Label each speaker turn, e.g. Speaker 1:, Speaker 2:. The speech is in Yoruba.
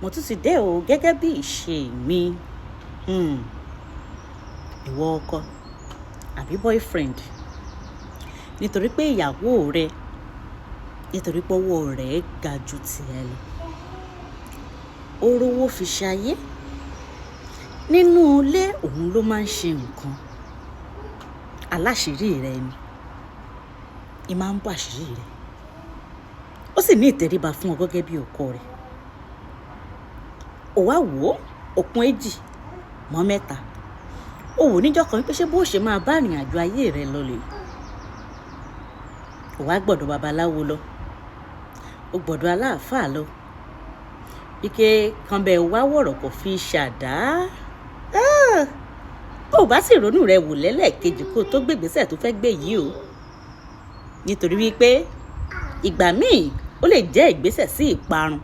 Speaker 1: Mo tún ti dé o gẹ́gẹ́ bí ìṣe mi. Ìwọ ọkọ àbí boyfriend, nítorí pé ìyàwó rẹ, nítorí pé owó rẹ̀ ga ju tiẹ̀ lọ. Ó rówó fi ṣayé. Nínú ilé òun ló máa ń ṣe nǹkan. Aláṣìírí rẹ ni. Í máa ń bò àṣírí rẹ. Ó sì ní ìtẹríba fún ọ gẹ́gẹ́ bí ọkọ rẹ̀. Ó wá wò ó, òpin èjì mọ́ mẹ́ta. Ó wò níjọ́ kan wípé ṣé bó ṣe máa bá ìrìnàjò ayé rẹ lọ lè. Ó wá gbọ́dọ̀ babaláwo lọ. Ó gbọ́dọ̀ aláàfáà lọ. Ike kan bẹ́ẹ̀ wá wọ̀rọ̀ kò fi ṣàdá. Ah! Ó bá sì ronú rẹ wò lẹ́lẹ́kejì kó tó gbé ìgbésẹ̀ tó fẹ́ gbé yìí o. Nítorí wípé ìgbà míì ó lè jẹ́ ìgbésẹ̀ sí ìparun.